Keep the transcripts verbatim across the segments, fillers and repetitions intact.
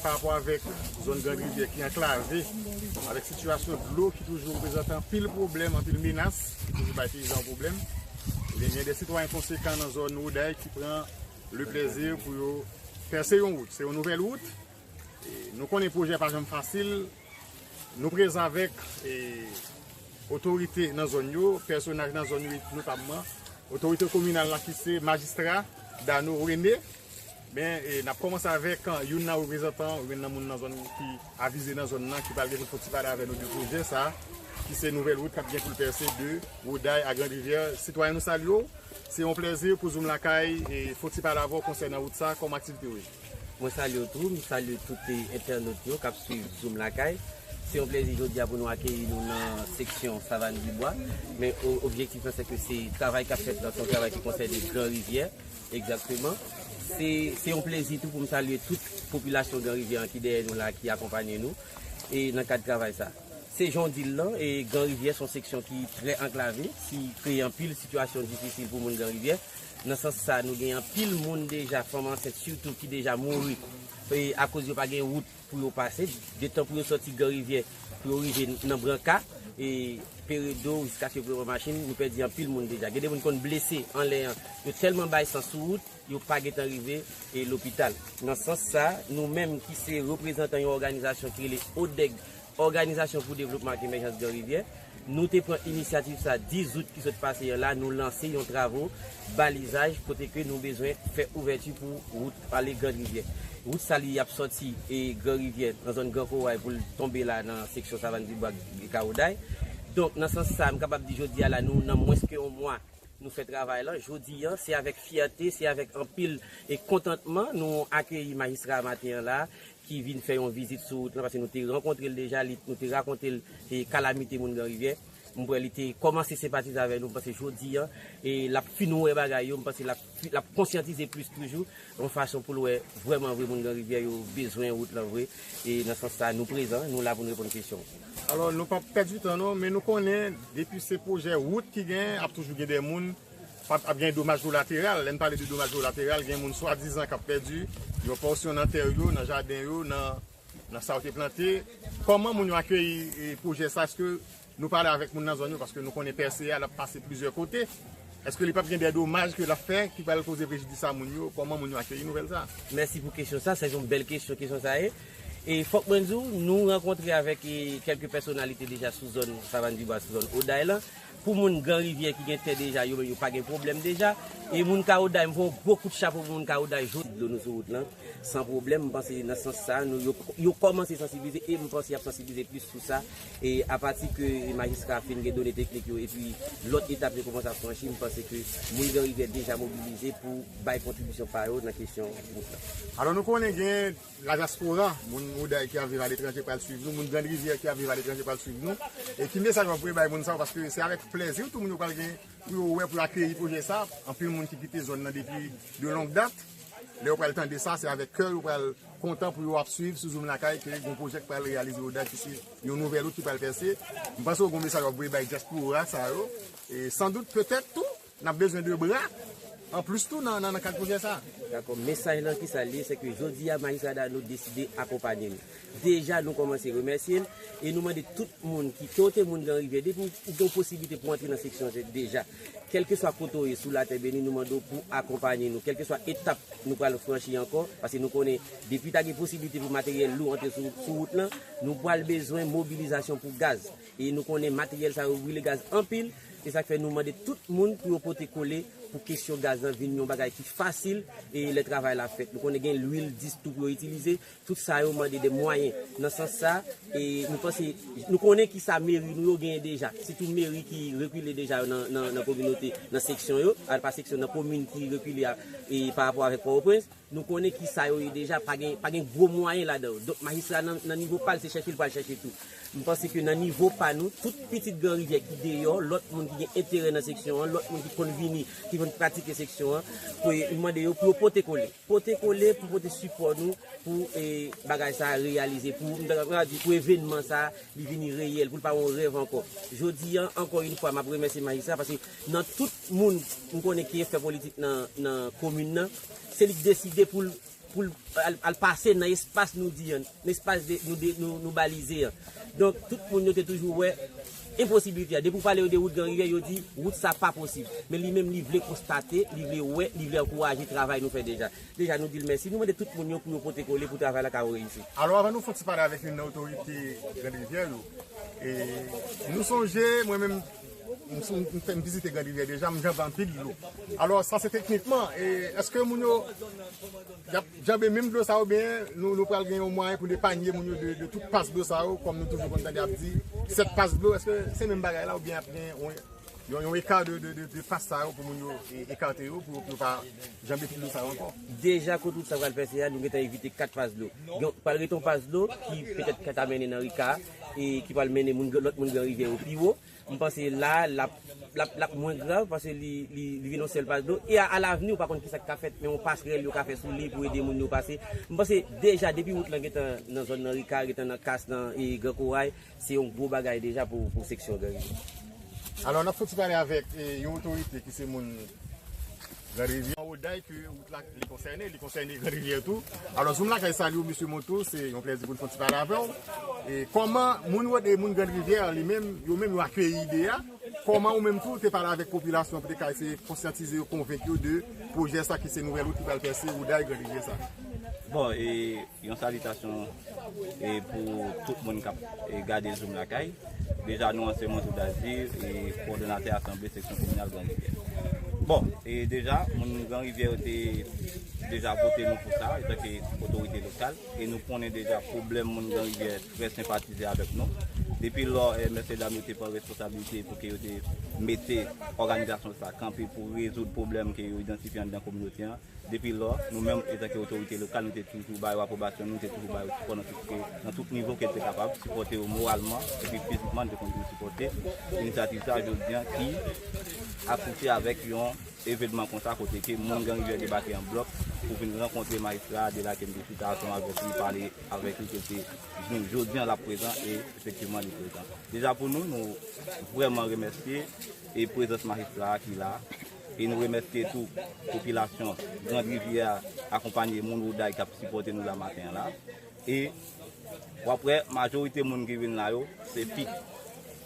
Pa rapò avèk zòn Grand Rivyè ki anklave, avèk sitiyasyon dlo ki toujou reprezante anpil pwoblèm, anpil menas, ki toujou bay peyizan pwoblèm, ebyen, gen de sitwayen konsekan nan zòn Woday ki pran le plèzi pou yo pèse yon wout. Se yon nouvèl wout. E nou konnen pwojè pa janm fasil. Nou prezan avèk e, otorite nan zòn yo, pèsonaj nan zòn yo, notabman otorite kominal la ki se majistra Dano René. Men, e, n ap kòmanse avèk, e, youn nan reprezantan, youn nan moun nan zòn ki avize nan zòn nan, ki pral gen pou l fè ti pale avè nou de pwojè sa, ki se nouvèl wout k ap gen pou l pèse de Woday a Grand Rivyè. Sitwayen, nou salye w. Se yon plèzi pou Zoom Lakay e fè ti pale avè w konsènan wout sa, kòman aktivite yo ye? Mwen salye w tou, m salye tout, e, entènot yo k ap swiv Zoom Lakay. Se yon plèzi jodi a pou nou akeyi nou nan seksyon Savann Dibwa. Men o- objektif lan, se ke se travay k ap fèt lan, se yon travay ki konsène Gran Rivyè, egzakteman. Se, se yon plezi tou pou m salye tout popilasyon Gran Rivyè an ki dèyè nou la, ki akonpanye nou e nan kad travay sa. Se jan w di l lan, e Gran Rivyè se yon seksyon ki trè anklave, ki kreye anpil sitiyasyon difisil pou moun Gran Rivyè. Nan sans sa, nou gen anpil moun deja, fanm ansent sitou, ki deja mouri e akoz yo pa gen wout pou yo pase, detan pou yo sòti Gran Rivyè, pou yo rive nan Branka, e Peredo, jiskaske yo pran machin, nou pèdi anpil moun deja. Gen de moun konn blese anlè an, yo tèlman bay san sou wout, yo pa gentan rive e lopital. Nan sans sa, nou menm ki se reprezantan yon òganizasyon ki rele ODEG, Òganizasyon pou Devlopman ak Emèjans Gran Rivyè, nou te pran inisyativ sa dis out ki sot pase an la, nou lanse yon travo balizaj kote ke nou bezwen fè ouvèti pou wout ale Gran Rivyè. Wout sa li ap sòti e Gran Rivyè nan zòn Gran Koray pou l tonbe la nan seksyon Savann Dibwa e Kawouday. Donk, nan sans sa, m kapab di jodi a la, nou nan mwens ke yon mwa, nou fè travay lan. Jodi an, se avèk fyète, se avèk anpil e kontantman nou akeyi majistra maten an la, ki vin fè yon vizit sou wout lan, paske nou te rankontre l deja, li, nou te rakonte l e kalamite moun Gran Rivyè. M kwè li te kòmanse senpatize avè nou, m panse jodi an, e l ap fin wè bagay yo, m panse l ap, fi- l ap konsyantize plis toujou, yon fason pou l wè vrèman vre moun Gran Rivyè yo bezwen wout lan vre. E nan sans sa, nou prezan, nou la pou n reponn kesyon w. Alò, nou p ap pèdi tan non, men nou konnen, depi se pwojè wout ki gen, ap toujou gen de moun, p ap, ap gen domaj kolateral. Lè n pale de domaj kolateral, gen moun swadizan k ap pèdi yon pòsyon nan tè yo, nan jaden yo, nan, nan sa yo te plante. Kòman moun yo akeyi e pwojè sa? Èske nou pale avèk moun nan zòn yo? Paske nou konnen pèse a, l ap pase plizyè kote. Èske li p ap gen de domaj ke l ap fè ki pral koze prejidis a moun yo? Kòman moun yo akeyi nouvèl sa? Mèsi pou kesyon sa, se yon bèl kesyon, kesyon sa ye. E fòk mwen di w, nou rankontre avèk e, kèlke pèsonalite deja sou zòn Savann Dibwa, sou zòn Oday lan. Pou moun Gran Rivyè ki gen tè deja, yo menm yo pa gen pwoblèm deja. E moun Kawouday, m voye yon gwo kout chapo pou moun Kawouday, jodi dlo nou sou wout lan, san pwoblèm. M panse nan sans sa, nou, yo, yo kòmanse sansibilize e m panse y ap sansibilize plis sou sa. E apati ke majistra fin gen done teknik yo, epi lòt etap yo kòmanse ap franchi, m panse ke moun Gran Rivyè deja mobilize pou bay kontribisyon pa yo nan kesyon wout lan. Alò, nou konnen gen ladyaspora, moun Oday ki ap viv aletranje pral swiv nou, moun Grand Rivyè ki ap viv aletranje pral swiv nou. E ki mesaj w ap voye bay moun sa yo? Paske se avèk plèzi tou moun yo pral gen pou yo wè, pou yo akeyi pwojè sa. Anpil moun ki kite zòn nan depi de long dat. Lè yo pral tande sa, se avèk kè yo pral kontan pou yo ap swiv sou Zoom Lakay ke gen yon pwojè ki pral reyalize Oday, ki se yon nouvèl wout ki pral pèse. M panse w gen yon mesaj w ap voye bay dyaspora sa yo. E sandout, petèt tou, n ap bezwen de bra anplis tou nan, nan, nan kad pwojè sa. Dakò. Mesaj lan ki sa l ye, se ke jodi a, majistra Dano deside akonpanye nou. Deja, nou kòmanse remèsye l e nou mande tout moun ki, kote moun Gran Rivyè, depi w gen posiblite pou antre nan seksyon se deja, kèlkeswa kote w ye sou latè beni, nou mande w pou akonpanye nou, kèlkeswa etap nou pral franchi ankò, paske nou konnen depi ta gen posiblite pou materyèl lou antre sou, sou wout lan, nou pral bezwen mobilizasyon pou gaz. E nou konnen materyèl sa yo brile gaz anpil, e sa k fè nou mande tout moun pou yo pote kole pou kesyon gaz lan vin yon bagay ki fasil e lè travay la fèt. Nou konnen gen lwil, dis tou pou yo itilize, tout sa yo mande de mwayen. Nan sans sa, e nou panse, nou konnen ki sa meri nou yo genyen deja, sitou meri ki rekile deja yo nan, nan, nan kominote, nan seksyon yo, a, pa seksyon, nan komin ki rekile a, e pa rapò avèk Pòtoprens. Nou konnen ki sa yo ye deja, pa gen, pa gen gwo mwayen ladan yo. Donk, majistra nan, nan nivo pa l, se chèche l pral chèche tou. M panse ke nan nivo pa nou, tout pitit Gran Rivyè ki deyò, lòt moun ki gen enterè nan seksyon an, lòt moun ki konn vini, ki konn pratike seksyon an, pou nou mande yo pou yo pote kole. Pote kole pou pote sipò nou pou, e, bagay sa a reyalize, pou, m ta ka di, pou evènman sa a li vini reyèl, pou l pa yon rèv ankò. Jodi a, ankò yon fwa, m ap remèsye majistra, paske nan tout moun m konnen ki fè politik nan, nan komin nan, se li k deside pou l pou l al, al pase nan espas nou di an, nan espas de, nou, de, nou, nou balize an. Donk, tout moun yo te toujou wè enposibilite a. Depi w pale yo de wout Gran Rivyè, yo di wout sa pa posib. Men li menm, li vle konstate, li vle wè, li vle ankouraje travay nou fè deja. Deja, nou di l mèsi. Nou mande tout moun yo pou yo pote kole pou travay la ka reyisi. Alò, avan nou fè yon ti pale avèk youn nan otorite Grand Rivière yo, e nou sonje, mwen menm, m sou- m fè m vizite Grand Rivière deja, m janbe anpil dlo. Alò, sa se teknikman. E èske moun yo y ap janbe menm dlo sa oubyen nou, nou pral gen yon mwayen pou n epanye moun yo de, de tout pas dlo sa yo, kòm nou toujou konn tande ap di, sèt pas dlo, èske se menm bagay la oubyen ap gen yon, yon, yon eka de, de, de, de pas sa yo pou moun yo e, ekate yo, pou, pou yo pa janbe tout dlo sa yo ankò? Deja, kote wout sa pral pèse a, nou gentan evite kat pas dlo. Gen, pral rete yon pas dlo ki petèt ka ta mennen nan Rika, e ki pral mennen moun, lòt moun Gran Rivyè yo pi wo. M panse la, l ap, l ap, l ap mwen grav, paske li, li, li vin yon sèl pas dlo. E a, alavni, ou pa konn kisa k ka fèt, men yon pasrèl yo ka fè sou li pou ede moun yo pase. M panse deja, depi wout lan gentan nan zòn nan Rika, gentan nan Kas, nan e, Gran Koray, se yon gwo bagay deja pou, pou seksyon Gran Rivyè. Alò, n ap fouti pale avèk e, yon otorite ki se moun Gran Rivyè. Woday ke wout la li konsène, li konsène Gran Rivyè tou. Alò, Zoom Lakay salye w, mesye Montou, se yon plèzi pou n fè yon ti pale avè w. E kòman moun Woday, moun Gran Rivyè li menm, yo menm yo akeyi ide a? Kòman ou menm tou te pale avèk popilasyon pou te ka eseye konsyantize yo, konvenk yo de pwojè sa ki se nouvèl wout ki pral pèse Woday Gran Rivyè sa? Bon, e yon salitasyon e pou tout moun k ap e gade Zoom Lakay. Deja, nou an se Montou Dazir, e kowòdonatè asanble seksyon kominal Gran Rivyè. Bon, e deja, moun Gran Rivyè yo te deja vote nou pou sa, antanke otorite lokal, e nou konnen deja pwoblèm moun Gran Rivyè trè senpatize avèk nou. Depi lò, e, mèsyedam yo te pran responsabilite pou ke yo te mete òganizasyon sa kanpe pou rezoud pwoblèm ke yo idantifye anndan kominote an. Depi lò, nou menm, antanke otorite lokal, nou te toujou ba yo apwobasyon, nou te toujou ba yo sipò nan tout, nan tout nivo ke l te kapab, sipòte yo moralman, epi fizikman, nou te konn toujou sipòte inisyativ sa, jodi an, ki akouche avèk yon evenman konsa, kote ke moun Gran Rivyè debake an blòk pou vin rankontre majistra a, de la ke m te chita ansanm avèk li, pale avèk li, ke l te jwenn jodi an, l ap prezan, e efektivman, li prezan. Deja pou nou, nou vrèman remèsye e prezans majistra a ki la, e nou remèsye tou popilasyon Grand Rivière a akonpanye moun Woday k ap sipòte nou la maten an la. E w ap wè, majorite moun ki vin la yo, se fi.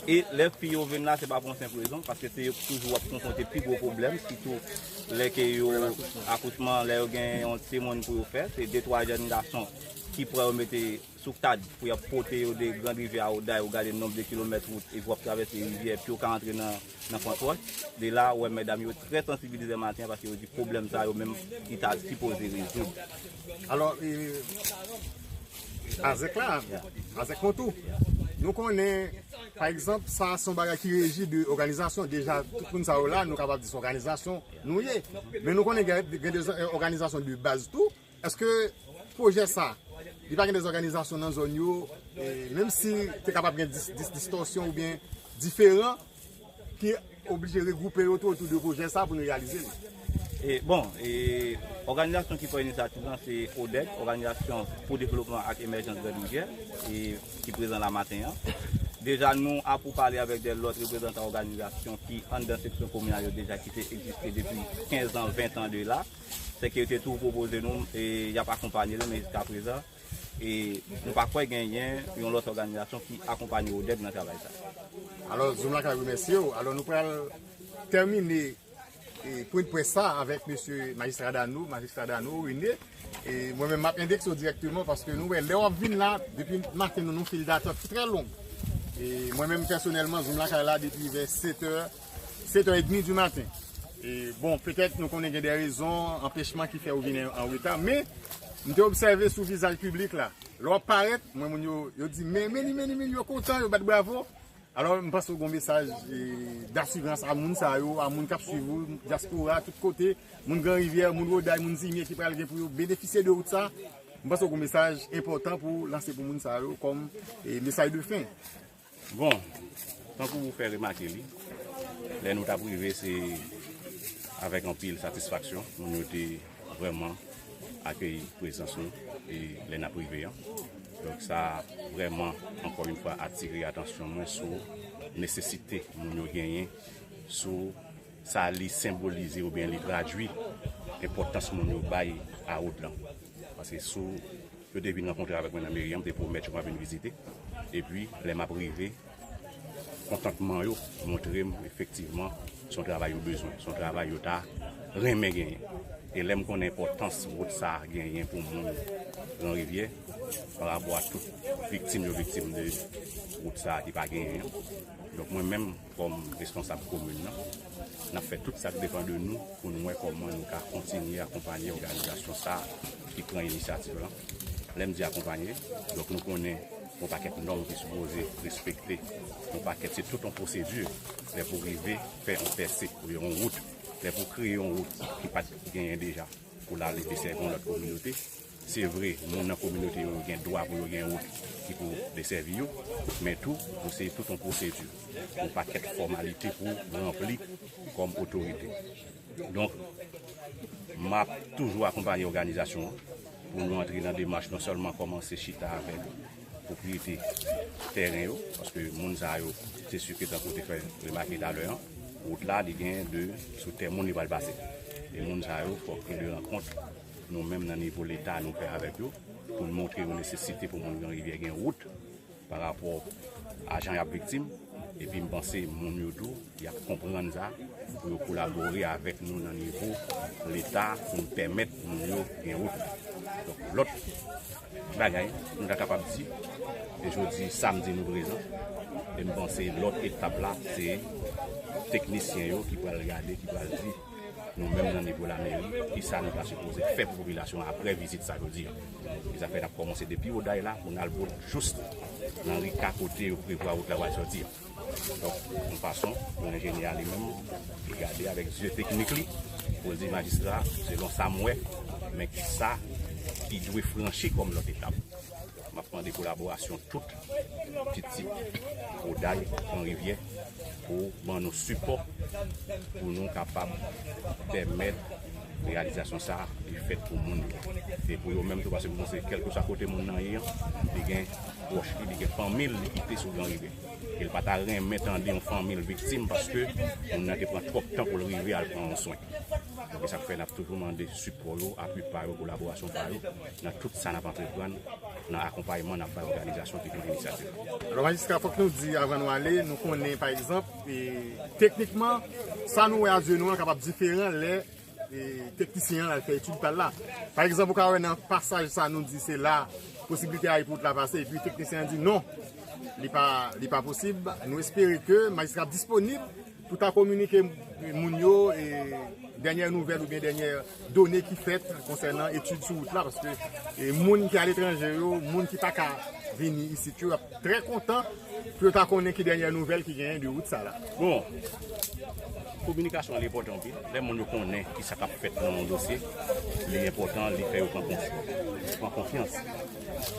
E lè fi yo vin la, se pa pou yon senp rezon, paske se yo ki toujou ap konfwonte pi gwo pwoblèm, sitou lè ke yo akouchman, lè yo gen yon timoun pou yo fè, se de twa jèn gason ki pran yo mete sou kad pou y ap pote yo de Grand Rivière a Woday, ou gade nonb de kilomèt wout, epi w ap travèse rivyè, epi w ka antre nan, nan Fon Twòch. De la, ou wè medam yo trè sansibilize maten an, paske yo di pwoblèm sa yo menm ki ta sipoze rezoud. Alò, e, Azèk la, Azèk Montou, nou konnen, pa egzanp, sa se yon bagay ki reji de òganizasyon. Deja, tout moun sa yo la, nou kapab di se òganizasyon nou ye. Men nou konnen gen, gen de, e, òganizasyon de baz tou. Èske pwojè sa, li pa gen de òganizasyon nan zòn yo, e, menm si te kapab gen dis, dis, distòsyon oubyen diferan ki oblije regwoupe yo tou otou de pwojè sa pou nou reyalize l? E, bon, e, òganizasyon ki pran inisyativ lan se ODEC, Òganizasyon pou Devlopman ak Emèjans Grand Rivière, e, ki prezan la maten an. Deja, nou ap pou pale avèk de lòt reprezantan òganizasyon ki anndan seksyon kominal yo deja ki te egziste depi kenz an, ven an de la. Se ke yo te toujou pwopoze nou, e, y ap akonpanye nou, men jiskaprezan, e, nou pa kwè genyen yon lòt òganizasyon ki akonpanye ODEC nan travay sa. Alò, Zoom la ka remèsye w. Alò, nou pral tèmine, e, pwen de près sa avèk mesye majistra Dano, majistra Dano, René. E mwen menm, m ap endekse w dirèkteman paske nou wè, lè w ap vin la, depi maten nou, nou fil datant ki trè long. E mwen menm, pèsonèlman, Zoom la ka la depi vè sèt è, sèt è edmi di maten. E, bon, petèt nou konnen gen de rezon, anpechman ki fè ou vin an reta, men m te obsève sou vizaj piblik la. Lè w ap parèt, mwen, moun yo, yo di, men, men li, men li, men li, yo kontan, yo bat bravo. Alò, m panse w gen yon mesaj, e, dasirans a moun sa yo, a moun k ap swiv ou, dyaspora, tout kote, moun Gran Rivyè, moun Woday, moun Zimye ki pral gen pou yo benefisye de wout sa. M panse w gen yon mesaj enpòtan pou w lanse pou moun sa yo kòm, e, mesaj de fen. Bon, tankou ou fè remake li, lè nou t ap rive, se avèk anpil satisfaksyon moun yo te vrèman akeyi prezans nou e lè n ap rive an. Donk, sa vrèman, ankò yon fwa, atire atansyon mwen sou nesesite moun yo genyen, sou sa li senbolize oubyen li tradui enpòtans moun yo bay a wout lan. Paske sou yo te vin rankontre avèk mwen nan meri an, m te pwomèt yo m ap vin vizite. Epi, lè m ap rive, kontantman yo montre m efektivman se yon travay yo bezwen, se yon travay yo ta renmen genyen. E lè m konnen enpòtans wout sa a genyen pou moun Gran Rivyè, pa rapò a tout viktim yo viktim de wout sa a ki pa genyen an. Donk, mwen menm, kòm responsab komin nan, n ap fè tout sa k depann de nou pou nou wè kòman nou ka kontinye akonpanye òganizasyon sa a ki pran inisyativ lan. Lè m di akonpanye, donk, nou konnen yon pakèt nòm ki sipoze respekte, yon pakèt, se tout yon pwosedi lè pou rive fè yon pèse oubyen yon wout, lè pou kreye yon wout ki pa t genyen deja pou l ale desèvi yon lòt kominote. Se vre, moun nan kominote yo gen dwa pou yo gen wout ki pou desèvi yo, men tou, nou se tout yon pwosedi, yon pakèt fòmalite pou ranpli kòm otorite. Donk, m ap toujou akonpaye òganizasyon an pou nou antre nan demach non sèlman kòmanse chita avèk pwopriyete tèren yo, paske moun sa yo, se si ke tankou te fè remake talè an, wout la, li gen de sou tè moun li pral pase. E moun sa yo, fòk gen de rankont nou menm nan nivo Leta nou fè avèk yo, pou n montre yo nesesite pou moun Gran Rivyè gen wout pa rapò a jan y ap viktim. Epi m panse moun yo tou, y ap konprann sa, pou yo kolabore avèk nou nan nivo Leta, pou n pèmèt moun yo gen wout. Donk, lòt bagay, nou ta kapab di, e jodi samdi nou prezan, e m panse lòt etap la, se teknisyen yo ki pral gade, ki pral di, nou menm nan nivo lameri, kisa nou ta sipoze fè pou popilasyon an apre vizit sa jodi an. E sa fè n ap kòmanse depi Woday la pou n al bout jous nan Rika kote yo prevwa wout la pral sòti an. Donk, yon fason pou enjenyè a li menm, li gade avèk zye teknik li, pou l di majistra, selon sa m wè, men kisa ki dwe franchi kòm lòt etap. M ap mande kolaborasyon tout pitit Woday, Gran Rivyè, pou ban nou sipò, pou nou kapab pèmèt reyalizasyon sa a li fèt pou moun yo. E pou yo menm tou, paske m panse, kèlkeswa kote moun nan ye an, li gen pwòch li, li gen fanmi l, li kite sou Gran Rivyè. E l pa ta renmen tande yon fanmi l viktim paske moun nan te pran twòp tan pou l rive al pran yon swen. Donk, e sa k fè n ap toujou mande sipò yo, apui pa yo, kolaborasyon pa yo nan tout sa n ap antreprann nan akonpayman n ap bay òganizasyon ki pran inisyativ la. Alò, majistra, fòk nou di, avan nou ale, nou konnen, pa egzanp, e, teknikman, sa nou wè a zye nou an kapab diferan lè e, teknisyen an al fè etid pa l la. Pa egzanp, ou ka wè nan pasaj sa nou di se la posiblite a pou wout la pase, epi teknisyen an di non, li pa, li pa posib. Nou espere ke majistra ap disponib pou ta kominike moun yo, e, dènyè nouvèl oubyen dènyè done ki fèt konsènan etid sou wout la, paske, e, moun ki aletranje yo, moun ki pa ka vini isit yo, ap trè kontan pou yo ta konnen ki dènyè nouvèl ki genyen de wout sa la. Bon, kominikasyon an li enpòtan anpil. Lè moun yo konnen ki sa k ap fèt nan yon dosye, li enpòtan, li fè yo pran konf-, pran konfyans.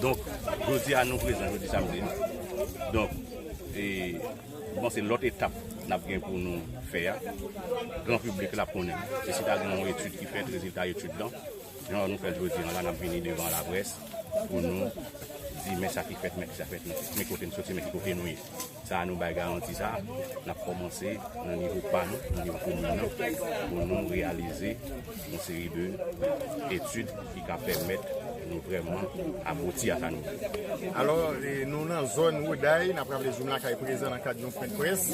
Donk, jodi a nou prezan, jodi samdi. Donk, e, m panse lòt etap n ap gen pou nou fè a, gran piblik la ap konnen. E si ta gen yon etid ki fèt, rezilta etid lan, jan nou fè l jodi an la, n ap vini devan laprès pou nou di, men sa ki fèt, men ki sa fèt, men, men kote n soti, men ki kote nou ye. Sa a nou bay garanti sa, n ap kòmanse nan nivo pa nou, nan nivo komin nan, pou nou reyalize yon seri de etid ki ka pèmèt nou vrèman abouti a sa nou vle. Alò, e, nou nan zòn Woday, n ap raple Zoom Lakay prezan nan kad yon pwen de près.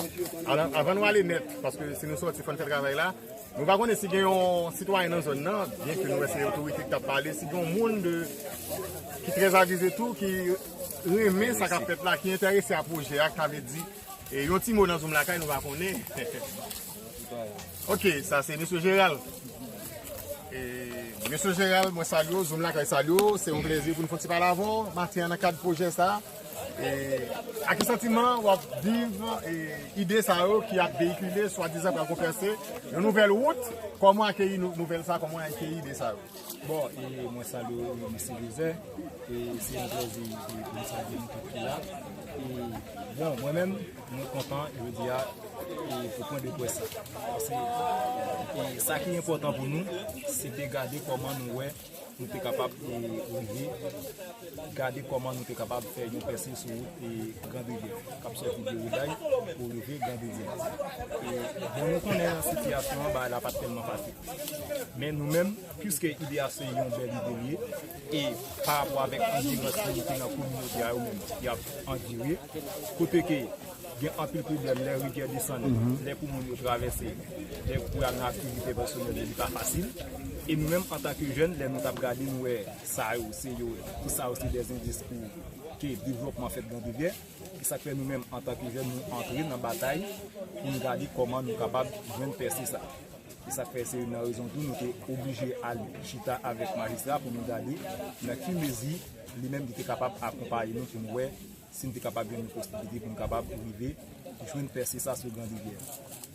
Alò, avan nou ale nèt, paske si nou sòti, fò n fè travay la. Nou pa konnen si gen yon sitwayen nan zòn nan, byen ke nou wè se otorite ki t ap pale, si gen yon moun de, ki trè avize tou, ki renmen sa k ap fèt la, ki enterese a pwojè a, sa vle di, e, yon ti mo nan Zoom Lakay, nou pa konnen. Ok, sa se mesye Jeral. E, mesye Jeral, mwen salye w, Zoom Lakay salye w, se yon plezi pou nou fè yon ti pale avè w maten an nan kad pwojè sa a. E, ak ki santiman w ap viv, e, ide sa yo ki ap veyikile, swadizan pral konfèse yon nouvèl wout? Kòman w akeyi nou-, nouvèl sa? Kòman w akeyi ide sa yo? Bon, e, mwen salye w, mesye Joseph. E, se yon plezi, e, pou m salye nou tout ki la. E, bon, mwen menm, mwen kontan, e, jodi a, e, pou pwen de près sa. Paske, e, sa ki enpòtan pou nou, se te gade kòman nou wè nou te kapab, e, rive gade kòman nou te kapab fè yon pèse sou wout, e, Grand Rivière, k ap sòti de Wouday pou rive Grand Rivière. E, bon, nou konnen sitiyasyon an, bagay la pa t tèlman fasil. Men nou menm, piske ide a se yon bèl ide li ye, e pa rapò avèk andirans ki rete nan kominote a yo menm, y ap andire, kote ke gen anpil pwoblèm, lè rivyè desann, lè pou moun yo travèse, lè pou y al nan aktivite pèsonèl yo, li pa fasil. E nou menm, antanke jèn, lè nou t ap gade, nou wè sa yo, se yo, tout sa yo se dè endis pou ke devlòpman fèt Grand Rivière. E sa k fè nou menm, antanke jèn, nou antre nan batay pou n gade kòman nou kapab jwenn pèse sa. E sa k fè se youn nan rezon tou nou te oblije al chita avèk majistra pou nou gade nan ki mezi li menm li te kapab akonpaye nou pou nou wè si n te kapab jwenn yon posiblite pou n kapab rive jwenn pèse sa sou Grand Rivière.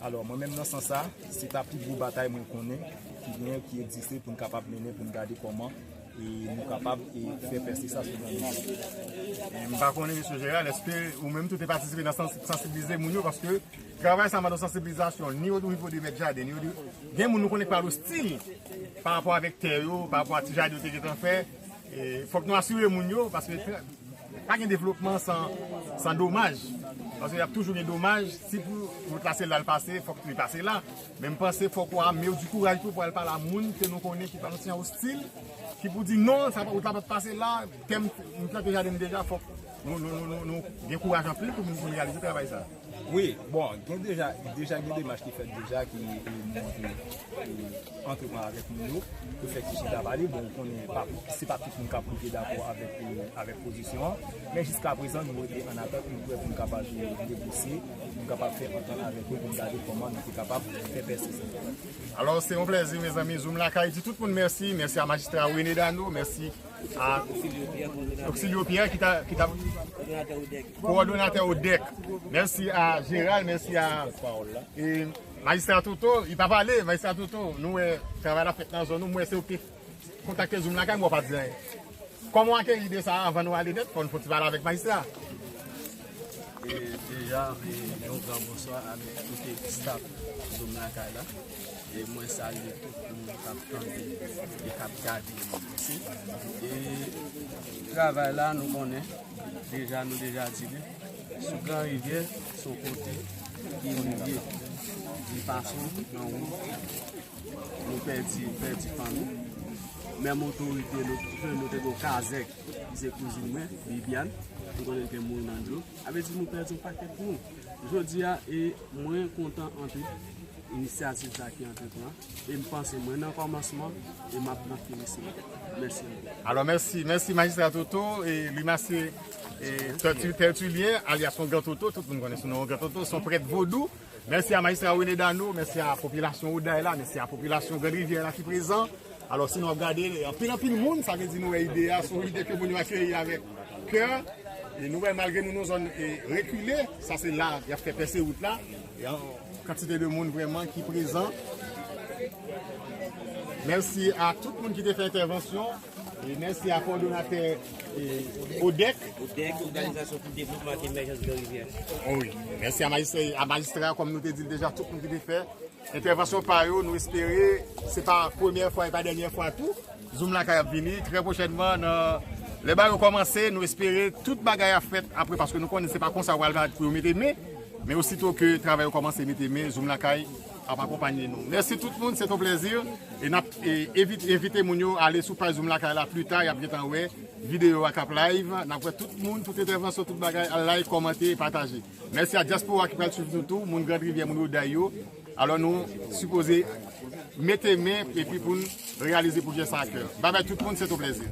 Alò, mwen menm nan sans sa, se ta pi gwo batay mwen konnen ki genyen, ki egziste pou n kapab mennen, pou n gade kòman, e, nou kapab, e, fè pèse sa sou Grand Rivière. E m pa konnen, mesye Gérald, èske ou menm tou te patisipe nan sans-, sansibilize moun yo, paske travay sa mande sansibilizasyon, ni o nivo de mèt jaden, ni o nivo, gen moun nou konnen k pral ostil pa rapò avèk tè yo, pa rapò a ti jaden yo te gentan fè. E, fòk nou asire moun yo, paske tra-, pa gen devlopman san, san domaj. Paske y ap toujou gen domaj. Si pou wout la se la l pase, fòk li pase la. Men m panse fòk ou ame w di kouraj tou pou al pale a moun ke nou konnen ki pa nan sitiyasyon ostil, ki pou di non, sa pa, wout la pa t pase la, tè m, m plante jaden m deja, fòk nou, nou, nou, nou, nou gen kouraj anpil pou moun, pou n reyalize travay sa. Wi, bon, gen deja, deja gen demach ki fèt deja, ki, e, nou antre, e, antreprann avèk moun yo, pou fè ti chita pale. Bon, ou konnen, pa, se pa tout moun k ap rive dakò avèk, e, avèk pozisyon an, men jiska prezan, nou rete an atant, nou prè pou n kapab, e, negosye, pou n kapab fè antant avèk yo, pou n gade kòman nou te kapab fè pèse sa. Alò, se yon plèzi, mezanmi. Zoom Lakay di tout moun mèsi. Mèsi a majistra René Dano, mèsi a Oxilio Pierre ki ta, ki ta kowòdonatè ODEC. Mèsi a Gérald, mèsi a, e, majistra Toto, li pa pale, majistra Toto, nou wè travay la fèt nan zòn nou, m wè se ou ki te kontakte Zoom Lakay, m wè w pa di anyen. Kòman w akeyi ide sa a? Anvan nou ale nèt, fò n fè yon ti pale avèk majistra. E deja, e, yon gran bonswa avèk tout staff Zoom Lakay la. E mwen salye tout moun k ap tande e k ap gade nou isi. E travay la, nou konnen, deja, nou deja di li, sou Gran Rivyè, se yon kote ki rye, li pase nan wout. Nou pèdi, pèdi fanmi. Menm otorite nou, nou te gen kazèk, ki se kouzin mwen, Bibiane, nou konnen l te mouri nan dlo. Sa vle di nou pèdi yon pakèt moun. Jodi a, e mwen kontan anpil inisyativ sa ki antreprann. E m panse mwen nan kòmansman e m ap nan finisman. Mèsi anpil. Alò, mèsi, mèsi majistra Toto, e li mèsi, e, Tertu-, Tertulien, alyas yon Gran Toto, tout moun konnen sou non yon Gran Toto, se yon prèt vodou. Mèsi a majistra René Dano, mèsi a popilasyon Wouday la, mèsi a popilasyon Grand Rivière la ki prezan. Alò, si nou ap gade, anpil, anpil moun, sa vle di nou wè ide a, se yon ide ke moun yo akeyi avèk kè. E nou wè, malgre nou nan zòn, e, rekile, sa se la, y ap fè pèse wout la. E an kantite de moun vrèman ki prezan. Mèsi a tout moun ki te fè entèvansyon. E mèsi a kowòdonatè, e, ODEC. ODEC, Òganizasyon pou Devlopman ak Emèjans Gran Rivyè. O wi. Mèsi a majistra, a majistra, kòm nou te di l deja, tout moun ki te fè entèvansyon pa yo, nou espere se pa premyè fwa e pa dènyè fwa tou. Zoom Lakay ap vini trè pwochènman nan lè bagay yo kòmanse, nou espere tout bagay ap fèt apre, paske nou konnen se pa konsa yo pral bat pou yo mete men, men osito ke travay yo kòmanse mete men, Zoom Lakay ap akonpanye nou. Mèsi tout moun, se yon plèzi. E n ap, e, envit-, envite moun yo ale sou paj Zoom Lakay la pli ta, y ap gentan wè videyo a k ap live. N ap wè tout moun, tout entèvansyon, tout bagay, al like, kòmante, pataje. Mèsi a dyaspora ki pral swiv nou tou, moun Grand Rivière, moun Wouday yo. Alò, nou sipoze mete men epi pou n reyalize pwojè sa a kè. Babay tout moun, se yon plèzi.